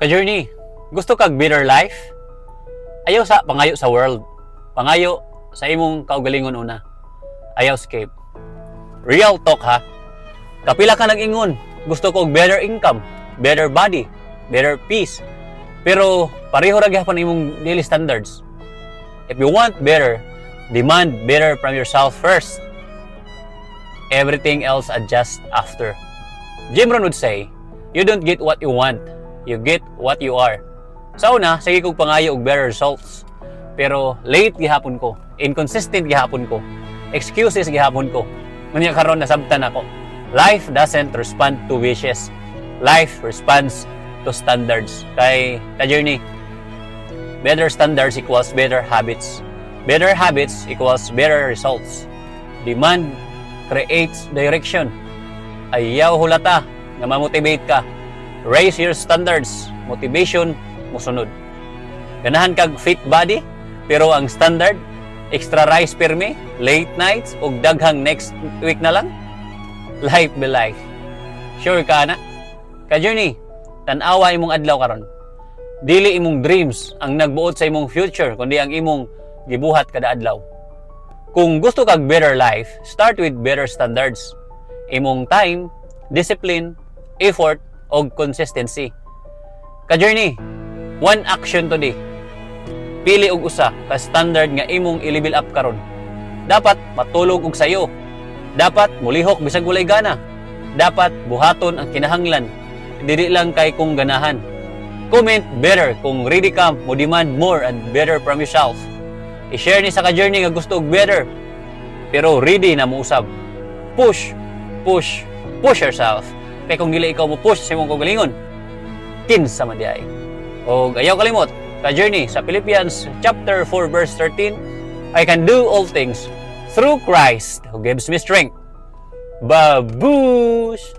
Ka-journey, gusto kag better life? Ayaw sa pangayo sa world. Pangayo sa imong kaugalingon una. Ayaw escape. Real talk ha. Kapila ka nag-ingon, gusto ko og better income, better body, better peace. Pero pareho ra gyapon imong daily standards. If you want better, demand better from yourself first. Everything else adjust after. Jim Rohn would say, "You don't get what you want, you get what you are." Sa una, sige kog pangayo og better results. Pero late gihapon ko, inconsistent gihapon ko, excuses gihapon ko. Ngunyan karon nasabtan ako. Life doesn't respond to wishes. Life responds to standards. Kay ka-journey, better standards equals better habits. Better habits equals better results. Demand creates direction. Ayaw hulata nga ma-motivate ka. Raise your standards. Motivation musunod. Ganahan kag fit body, pero ang standard, extra rice pirmi, late nights, ug daghang "next week na lang." Life be life. Sure ka na? Ka-journey, tan-awa imong adlaw karon. Dili imong dreams ang nagbuot sa imong future, kundi ang imong gibuhat kada adlaw. Kung gusto kag better life, start with better standards. Imong time, discipline, effort, og consistency. Ka-journey, one action today. Pili og usa ka standard nga imong i-level up karon. Dapat matulog og sayo. Dapat mulihok bisag walay gana. Dapat buhaton ang kinahanglan. Dili lang kay kung ganahan. Comment "better" kung ready ka mo demand more and better from yourself. I-share ni sa ka-journey nga gusto og better pero ready na mousab. Push, push, push yourself. Kay kung dili ikaw mo push sa imong kaugalingon, kinsa man diay? Og ayaw kalimot, ka-journey, sa Philippians chapter 4 verse 13, "I can do all things through Christ who gives me strength." Babush!